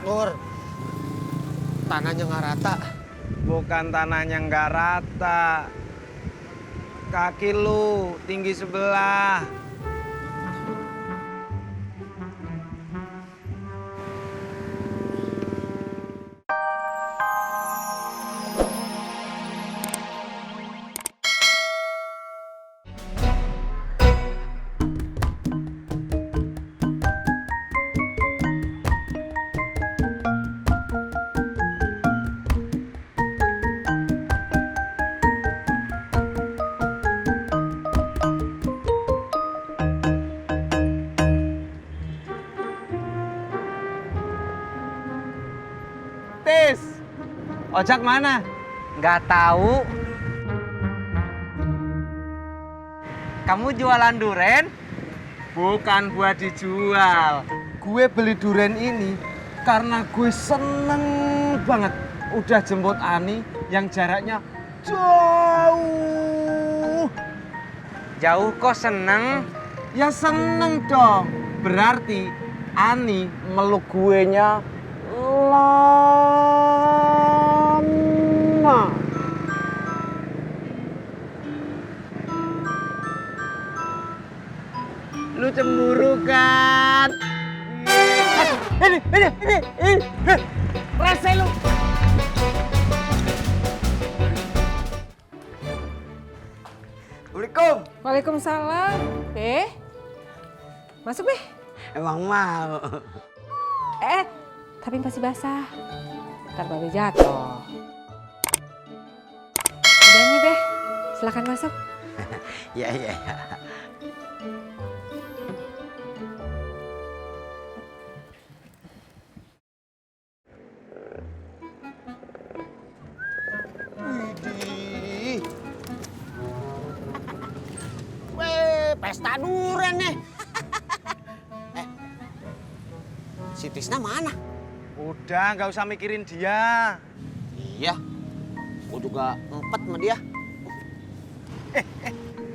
Nur, tanahnya nggak rata. Bukan tanahnya nggak rata. Kaki lu tinggi sebelah. Tis, ojek mana? Nggak tahu. Kamu jualan duren? Bukan buat dijual. Gue beli duren ini karena gue seneng banget udah jemput Ani yang jaraknya jauh. Jauh kok seneng? Ya seneng dong. Berarti Ani meluk gue nya lama. Lu cemburu kan? Ini. Rasa lu. Assalamualaikum. Waalaikumsalam. Masuk deh. Emang mau. Tapi masih basah. Ntar babe jatuh. Udah nih, Beh. Silakan masuk. Iya. Widih. Pesta duren nih. Si Tisna mana? Udah, nggak usah mikirin dia. Iya, gue juga empet sama dia.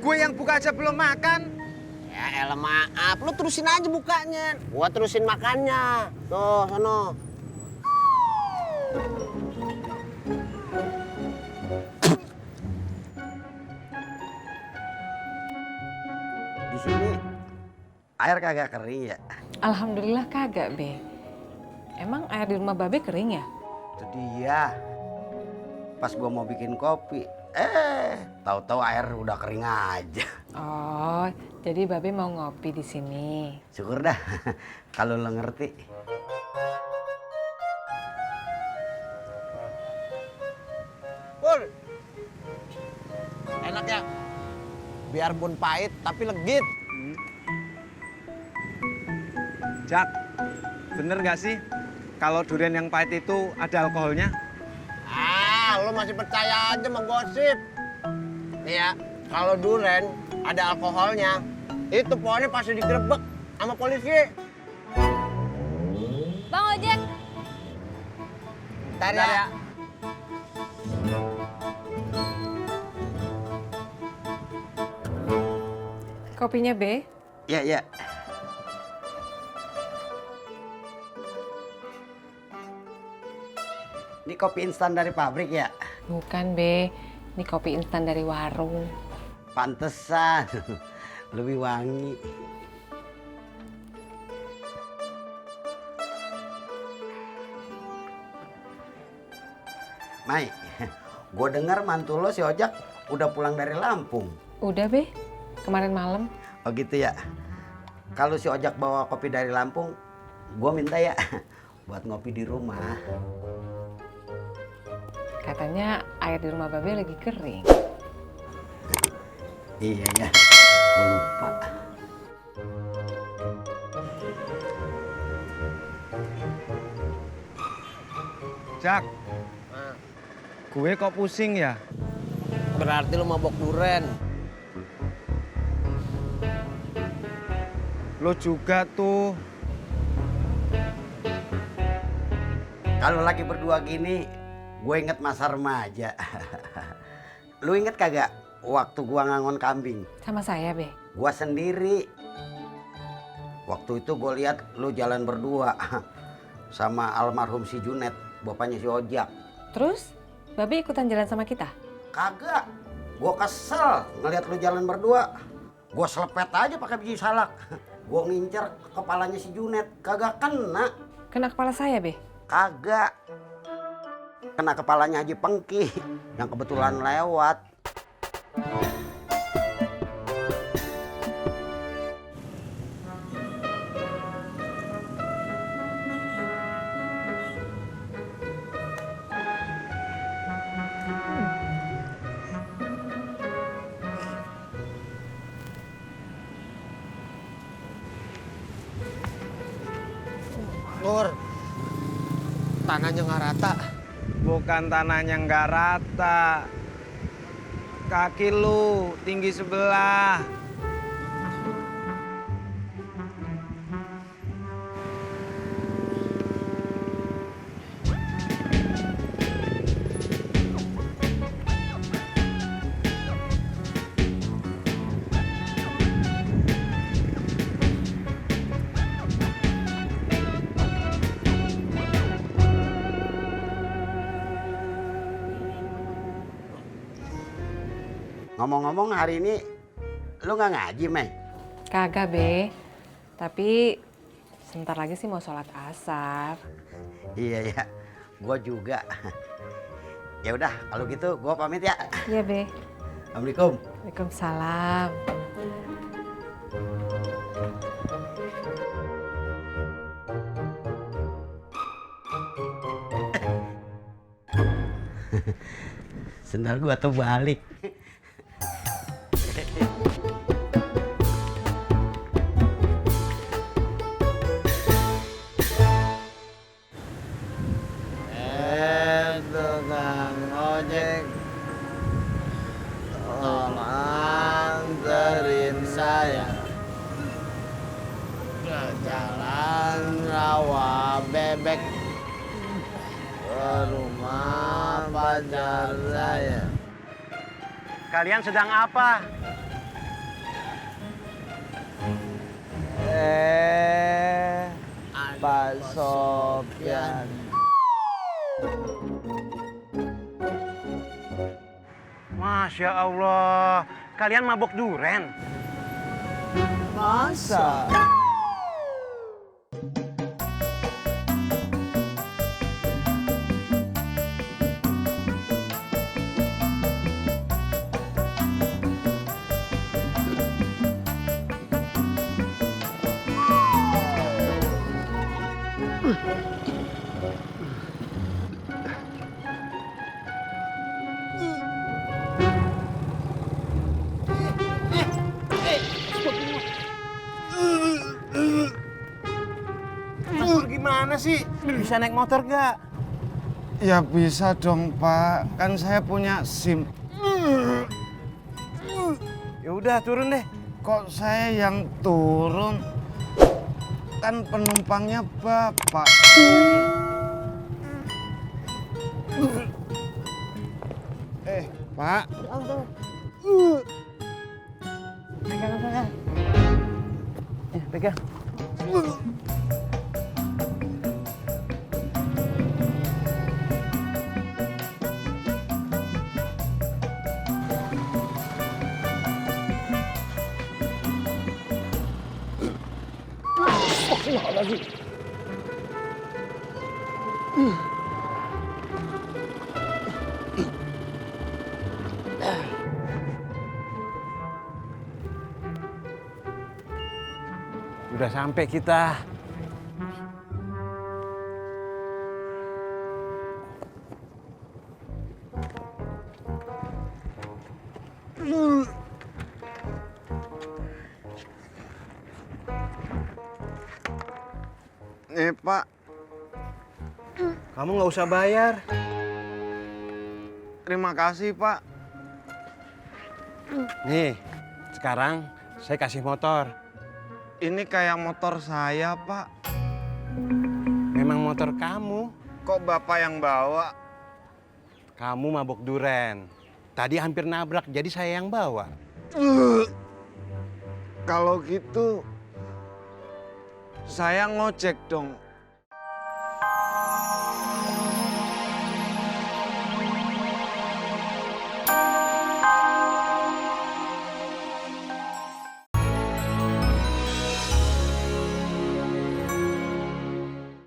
Gue yang buka aja belum makan. Ya elah maaf, lu terusin aja bukanya. Gua terusin makannya. Tuh, sono. Di sini air kagak kering ya? Alhamdulillah kagak, Be. Emang air di rumah babe kering ya? Itu dia. Pas gua mau bikin kopi, tahu-tahu air udah kering aja. Oh, jadi babe mau ngopi di sini. Syukur dah kalau lo ngerti. Pur, enak ya. Biarpun pahit tapi legit. Jak, bener nggak sih kalau durian yang pahit itu ada alkoholnya? Ah, lo masih percaya aja sama gosip. Nih ya, kalau duren ada alkoholnya, itu pohonnya pasti digerebek sama polisi. Bang ojek, Ntar ya. Kopinya, Be. Iya. Ini kopi instan dari pabrik ya? Bukan, Be. Ini kopi instan dari warung. Pantesan. Lebih wangi. Mai, gue dengar mantu lo si Ojak udah pulang dari Lampung. Udah, Be. Kemarin malam. Oh gitu ya. Kalau si Ojak bawa kopi dari Lampung, gue minta ya buat ngopi di rumah. Katanya air di rumah babe lagi kering. Iya ya, gue lupa. Jak, gue kok pusing ya? Berarti lo mabok duren. Lo juga tuh. Kalau lagi berdua gini, gue inget masa remaja. Lu inget kagak waktu gua ngangon kambing? Sama saya, Be. Gua sendiri. Waktu itu gue lihat lu jalan berdua. sama almarhum si Junet, bapaknya si Ojak. Terus, Babe ikutan jalan sama kita? Kagak. Gua kesel ngeliat lu jalan berdua. Gua selepet aja pakai biji salak. Gua ngincer kepalanya si Junet, kagak kena. Kena kepala saya, Be. Kagak. Kena kepalanya Haji Pengki yang kebetulan lewat. Nur, tanahnya nggak rata. Bukan tanahnya nggak rata. Kaki lu tinggi sebelah. Ngomong-ngomong hari ini lu nggak ngaji, Mei? Kagak, Be. Tapi sebentar lagi sih mau sholat asar. Iya ya, gua juga. Ya udah, kalau gitu gua pamit ya. Iya, Be. Assalamualaikum. Waalaikumsalam. Sendal gua tuh balik. Tukang ojek, tolong anterin saya ke jalan rawa bebek ke rumah pacar saya. Kalian sedang apa? Pak Sopyan. Masya Allah, kalian mabok duren. Masa? Gimana sih? Bisa naik motor gak? Ya bisa dong, Pak. Kan saya punya SIM. Ya udah turun deh. Kok saya yang turun? Kan penumpangnya Bapak. Pak. Pegang. Pegang. Udah sampai kita. Nih, Pak. Kamu nggak usah bayar. Terima kasih, Pak. Nih, sekarang saya kasih motor. Ini kayak motor saya, Pak. Memang motor kamu. Kok Bapak yang bawa? Kamu mabok duren. Tadi hampir nabrak, jadi saya yang bawa. Kalau gitu, saya ngojek dong.